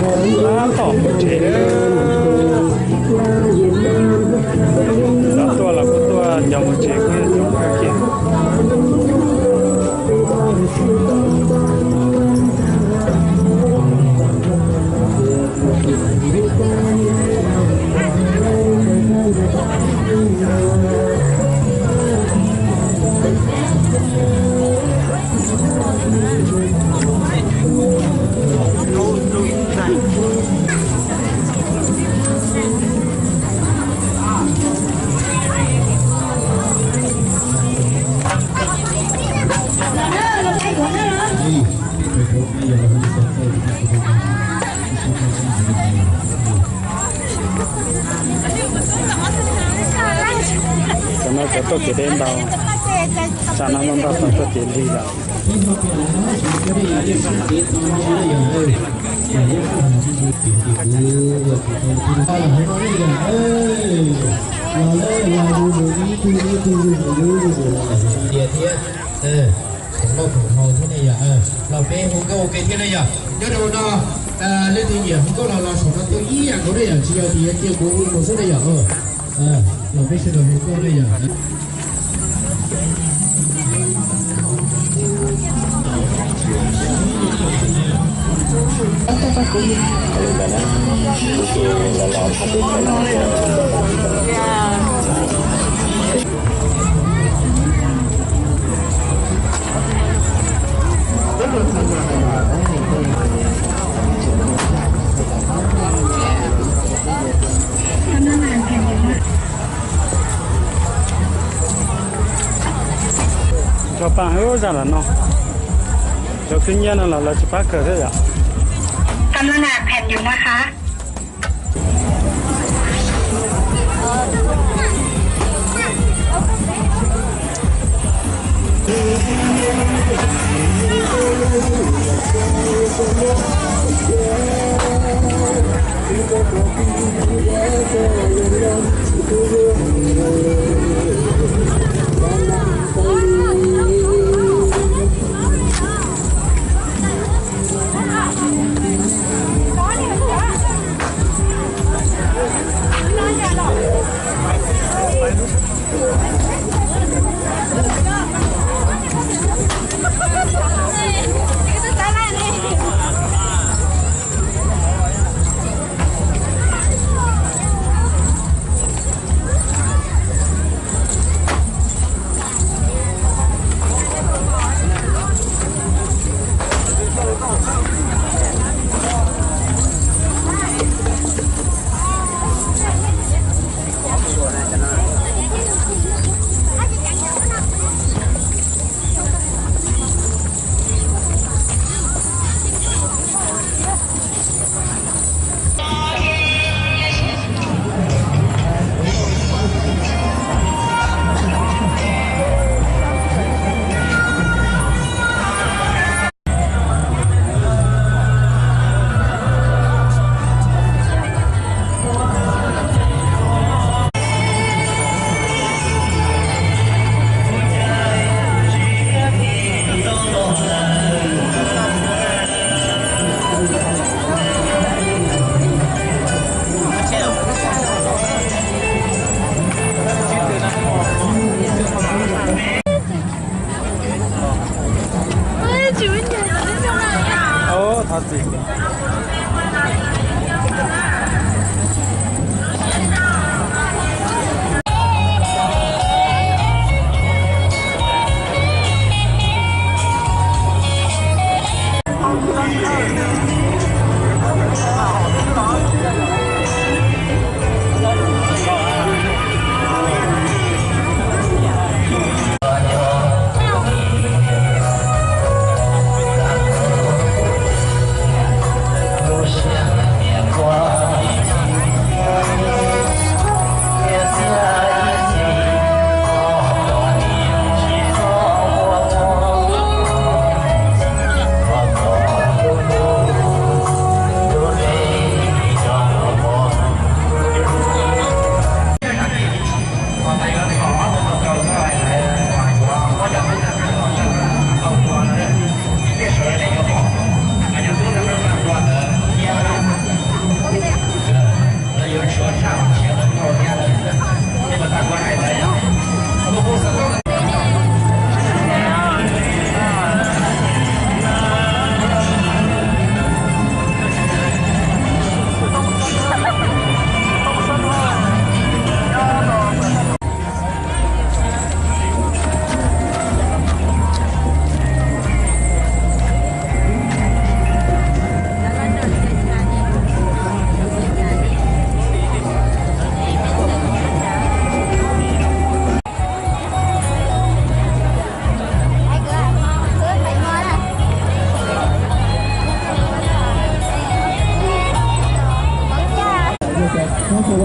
Tab tom mus tsev. Cov tuaj los kuj tuaj, cov mus tsev kuj yuav coob kawg kiag. Cov no cov tuaj kev deb ntau, tsam no muaj ntau xeem tuaj kev lig lawm. Los peb hu nkauj ua ke thiab na yom. Nyob rau no, leej twg nyiam hu nkauj los los saum no tuaj ib yam nkaus na yom, tsis yog tias yog cia kuv hu nkaus xwb na yom. Los peb sawv daws hu nkauj na yom. Cov paas hwb zaj lam no, cov khwb nyiab no los lawv tsis pab kawg thiab yom.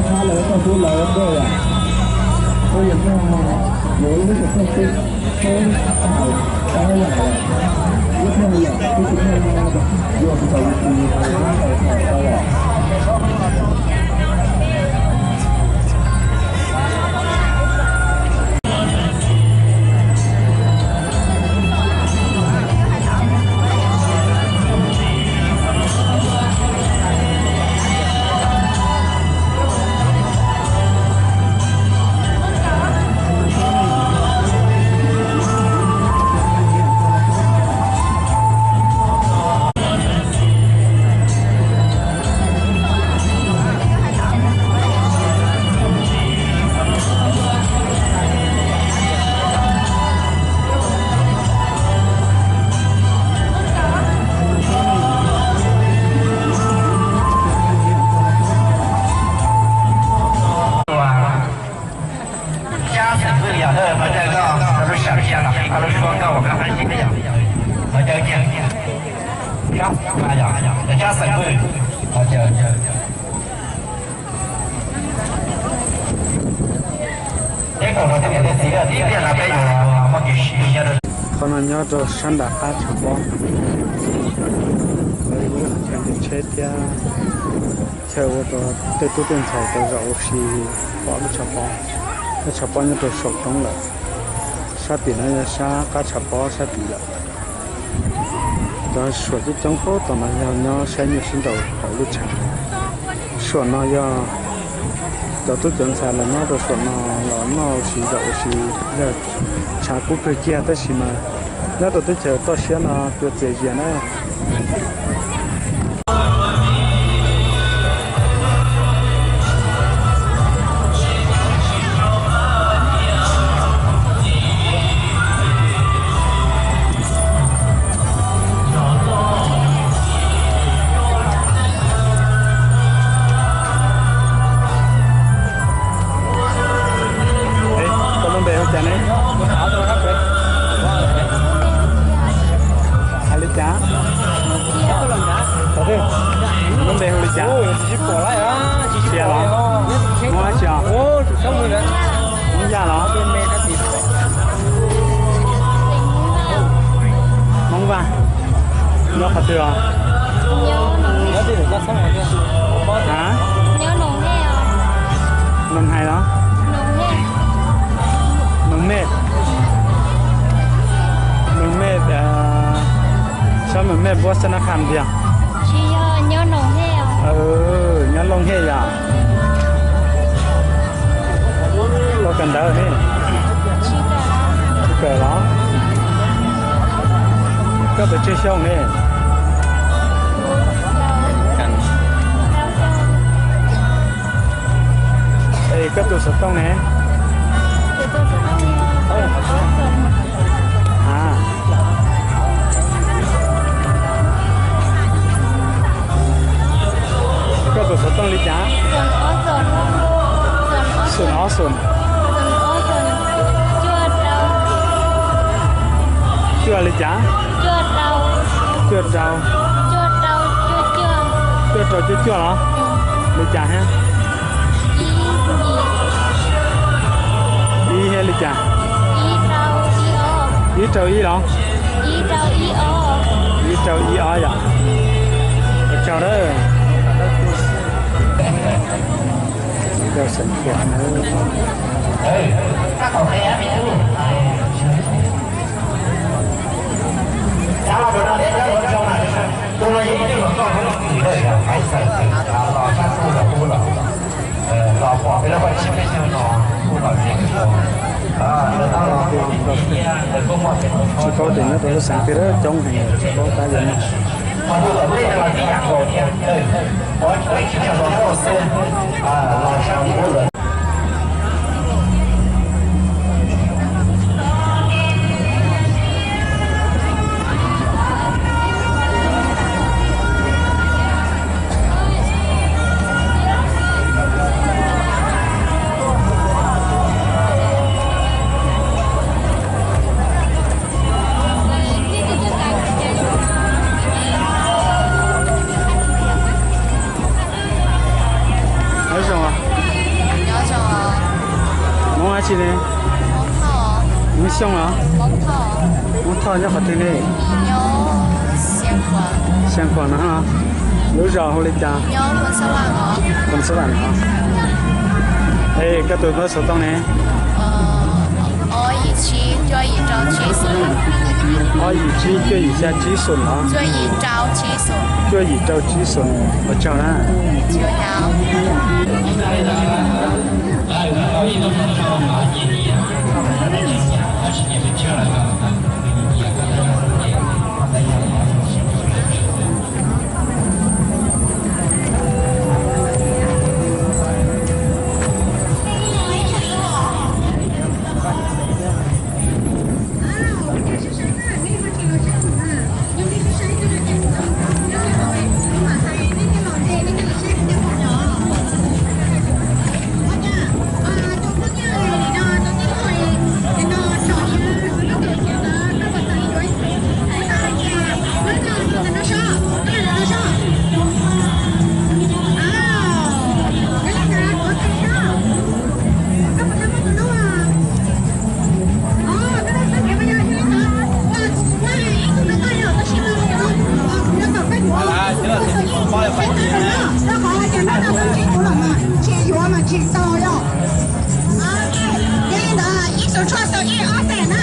Khá là các cô chú là các cô ạ. Tôi hiện nay là với cái sự thông tin số tài đó là tiếp theo là cái sự thông tin dùng tổng thì là tài khoản đây ạ. Sab xeem Vwj yog, Hmoob Dawb koj lub sab sab los qhib koj lub suab koj ua koj qab zib yog, Hmoob Dawb kiag, sab xeem Vwj, peb caug no thiab niam thiab txiv, tib pliag no peb yuav muaj kev sib nyob rau. Qhov no nyob rau sab nram qab tshav pob, lawv ua chaw nres tsheb thiab chaw ua rau tej tub tej ntxhais tau zaum ua si pom lub tshav pob. Lub tshav pob nyob rau saum roob lawm. Sab tim no yog sab qab tshav pob sab tid lawm. Cov suam coob coob puag tom no yog nyob saib nyuj sib nraus hauv lub tshav. Suam no yog cov tub cov ntxhais los nyob rau suam no los noj ua si zaum ua si, yog tshav kub kawg kiag tab sis mas nyob rau teb chaws toj siab no cua txias zias na. Koj lub npe hu cas ne? Hais li cas? Lub npe hu li cas? Xias los? Hmoob dab tsi os? Hmoob Yaj los? Hmoob Vaj. Nyob qhov twg os? A, Noog Hais los? Noog Mej. Noog Mej, sab Noog Mej npuab Xab Nab Kham tiag. Nyob Looj Hej yom? Koj kawm ntawv ne? Kawm los? Koj tus tswv xyoo ne? Es koj tus xov tooj ne? A, koj tus xov tooj li cas? Xoom ob xoom. Cuaj li cas? Cuaj rau. Cuaj rau cuaj cuaj los? Li cas thiab? Ib thiab li cas? Ib rau ib los? Ib rau ib ob yom. Ua tsaug. Tsis paub tias nyob rau lub xeev twg, coob heev, tsis paub tab yog no. Nyob zoo os. Tsi ne? Hmoob Xyooj los? Hmoob Thoj nyob qhov twg ne? Xeev Khuam no. Lub zos hu li cas? Khuam Xab Vam no. Es koj tus hnub xov tooj ne? Ob yim tsib cuaj yim xya tsib xoom los? Cuaj yim rau tsib xoom. Ua tsaug na. Ib xus tshuaj xaus ib ob xees na.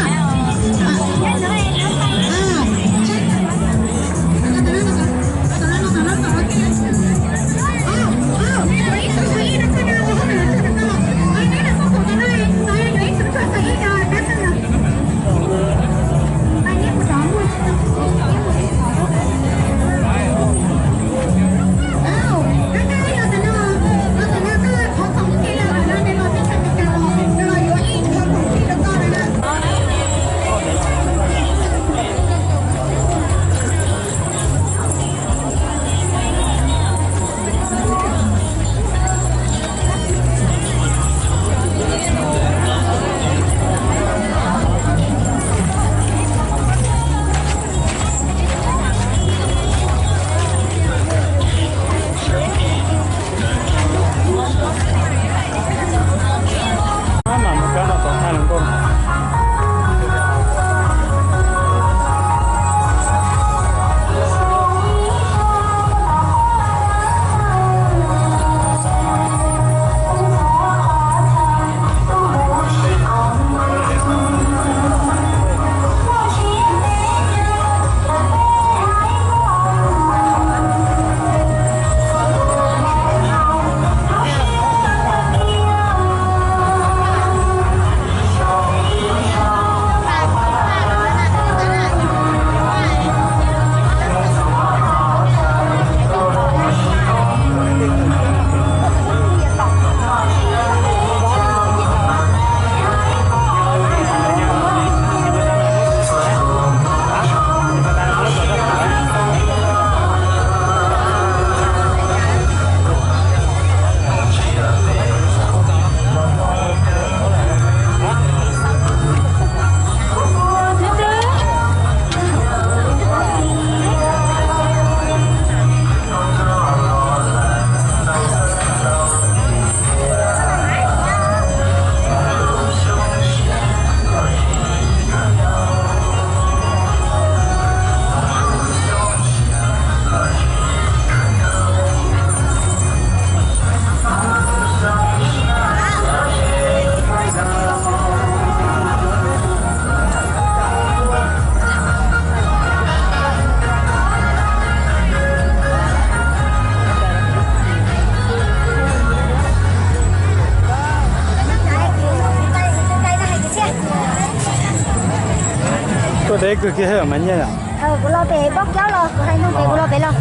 Tuaj deb kawg kiag thiab mas nyiaj yom. Kuv los pem Pab Kaub los, kuv hais nug pem kuv los pem los.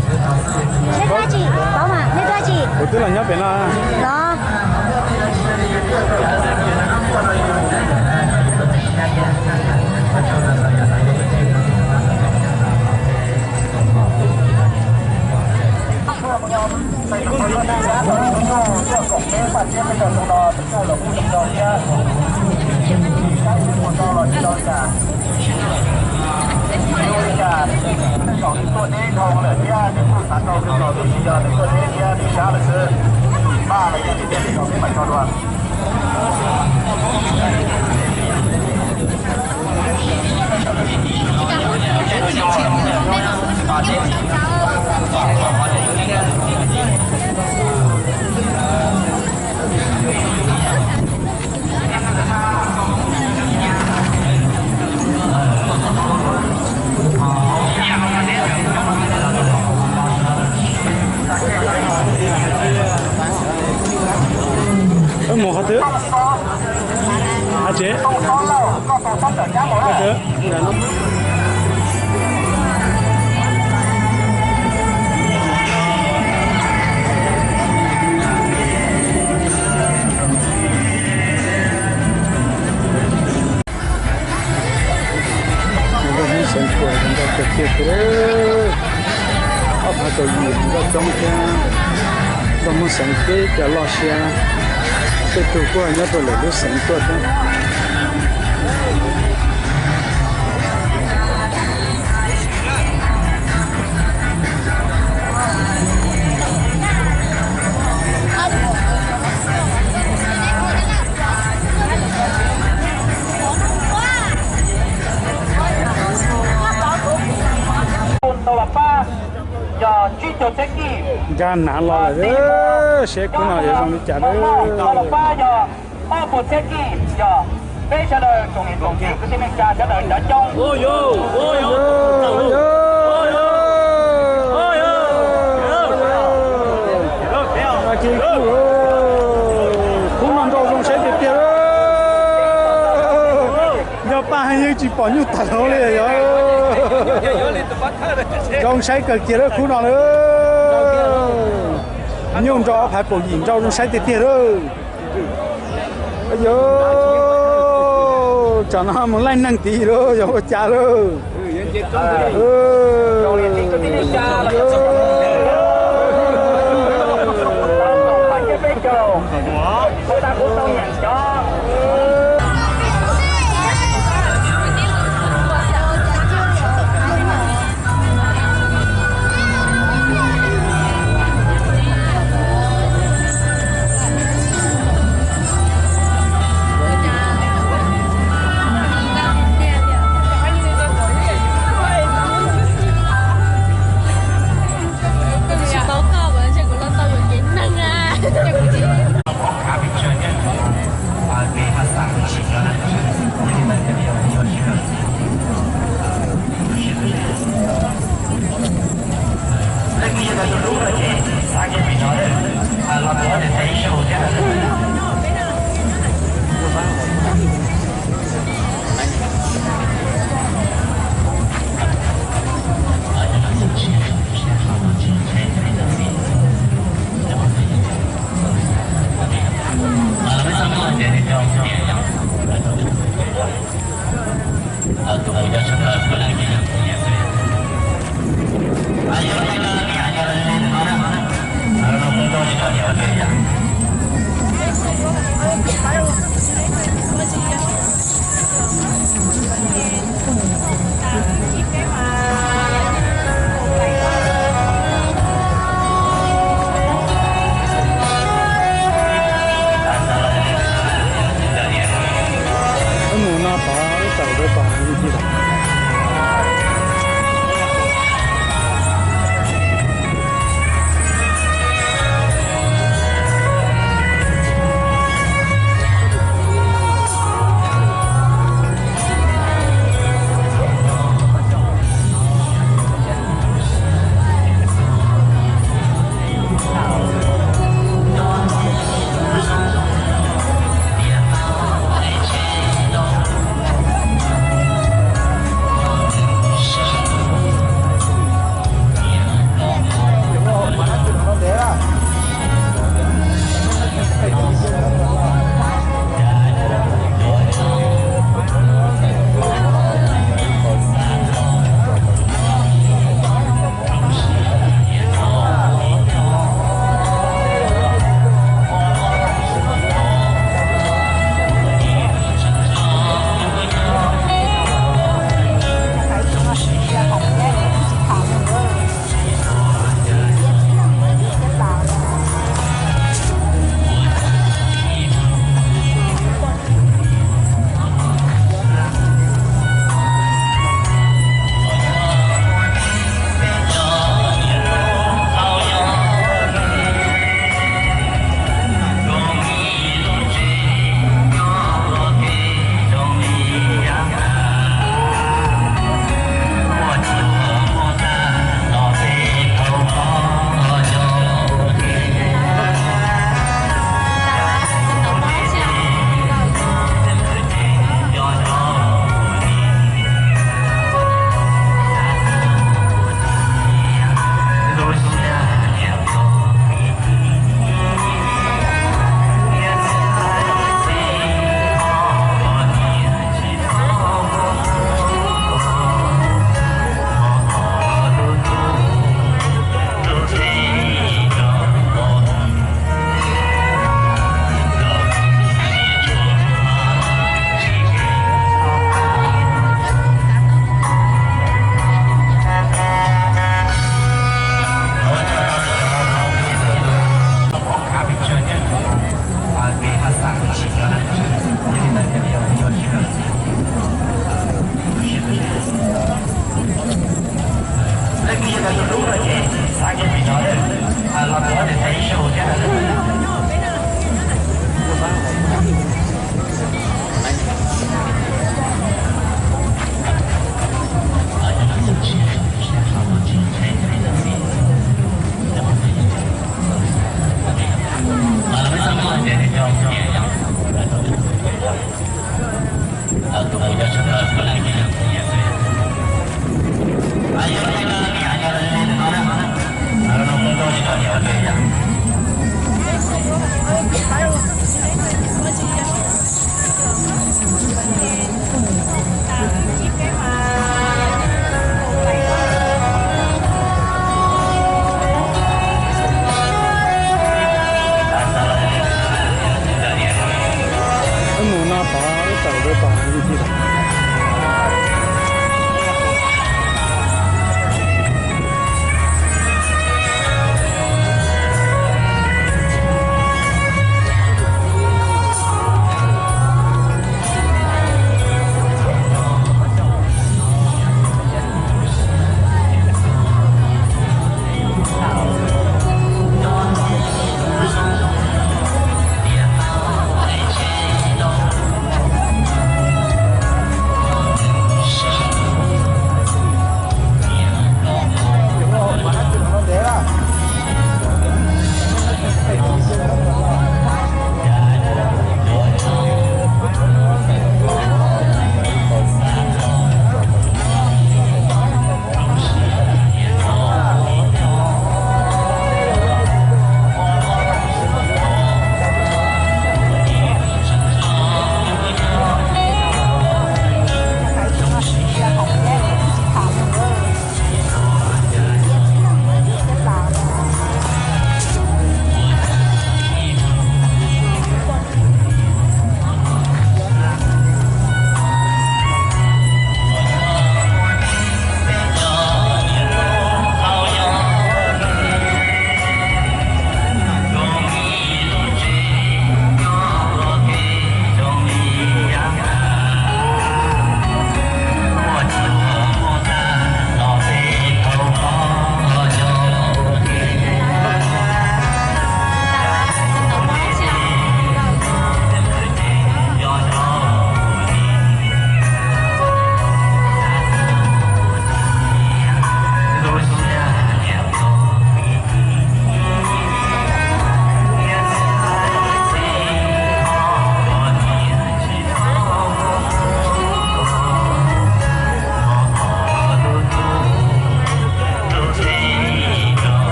Nej tuaj tsi? Paub mas, nej tuaj tsi? Kuv twb los nyob pem no. Los. Mus qhov twg? Qhov tsev. Qhov twg? Nws lub hmoob xeev tuaj nrog kawg kiag tiag. Ob phav kaum yim nrog coob thiab, nrog hmoob xeev teb cov loj siab, tej tug kuj nyob rau lwm lub xeev tuaj thiab. Nkag nav los lawm, seb khub no yuav zoo li cas lawm. Ob puas txhiab kij yog peb sawv daws tsoom niam tsoom txiv kwv tij neej tsa sawv daws cov coob. Khub no nrau zoo saib tiag tiag. Yog Paj Heev yeej tsis pom nyuj tag hauv li yog. Zoo saib kawg kiag lawm khub no lawm. Nyuj nrau ob phav kaum yim nrau zoo saib tiag tiag lawm. Yog, tsam no mus laij neeg tid lawm yog ua cas lawm. Mus no tod, tawm rau tom li ti lawm.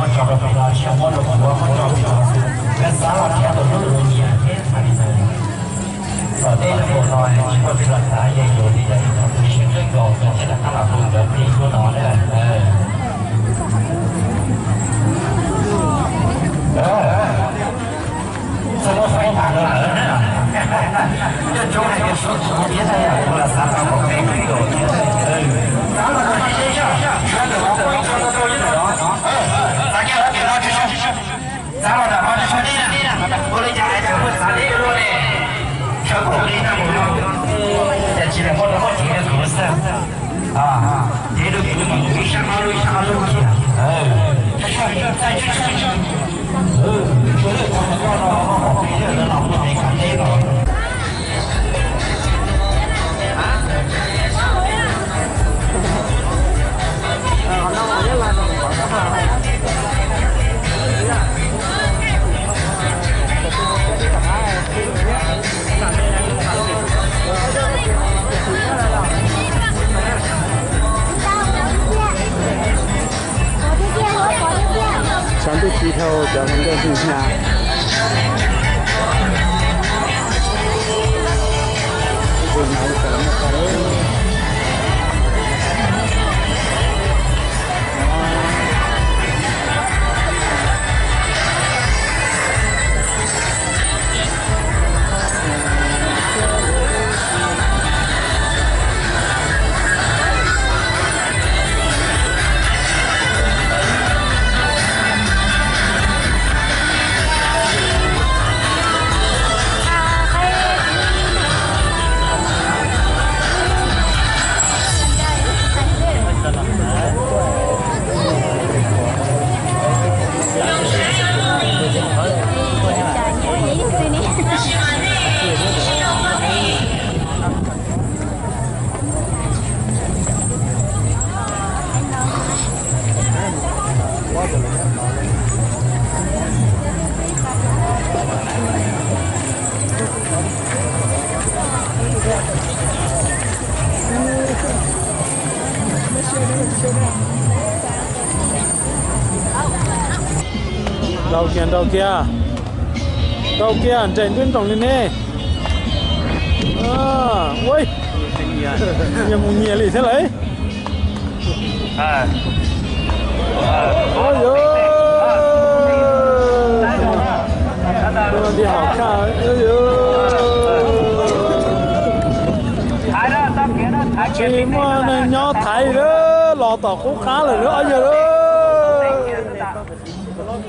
Tso rau pem no, tsis muab rau kuv, muab rau pem no. Peb xav los thiab tus hlub kuv nyiam thiab txhais li ntawd. Tom teb rau pem no tsis muaj txiv los xav, yog yus li yog ib tug siab dawb nkaus, cov thiab rov qab los hu nkawd plig hnub no na. Txog muab faib tas lawm na. Coj coob hais tias suav txhuv thiab na, kuv los xav tau kom peb plig nkaus thiab. Xav los rau peb seb, seb ntawm no puas tau tau ib ntawm no. Xav kiag los tim no tsis zoo. Xav los ntawm no tsis zoo li na. Ua li cas hais tias muaj xav deb luaj ne? Sawv kom li na mus no. Cas tsis los muaj rau muaj cev rau kuv xwb. Cev rau kuv mas kuv ib sab ob lub ib sab ob lub kiag. Tshav ntuj ci dhau cov hluas nkauj ntxhw hnyav. Nrau kiag, nrau kiag, nrau kiag, nres nruab nroos li ne. Ua, nyias mus nyias li thiab lawm. Ua, yog, tus no nti hom khaj, yog, tsis muaj neeg nyob Thaib li, los tom qub qab lawm, ua, yog.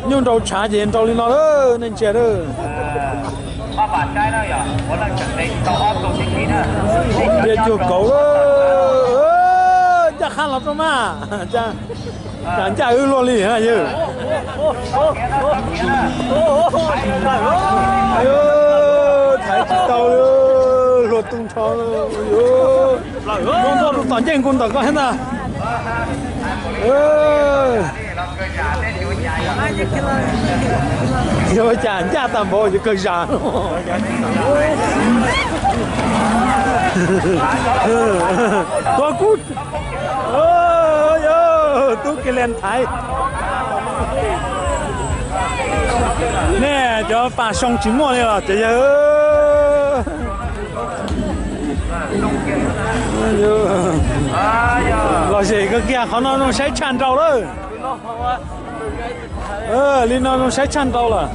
Nyuj nrau tshav ces nrau li no lawm, nej ntsia lawm. Tias cuag kauv lawm, ncaj qha los rau mas, cas ncaj wb luaj li na yawg. Thaiv tsis tau, hluas tu nrho, zoo nkauj rau tom ncej nkaus ntawm ko thiab ntag. Yog cas ncaj tag npaum yuav kawg zas. Koj kub, tub kiag li Thaiv. Nej cov pas xyoo tsis muaj li los ces yawg. Los zem kawg kiag, qhov no zoo saib tshaj nrau lawm. Li no zoo saib tshaj nrau lawm.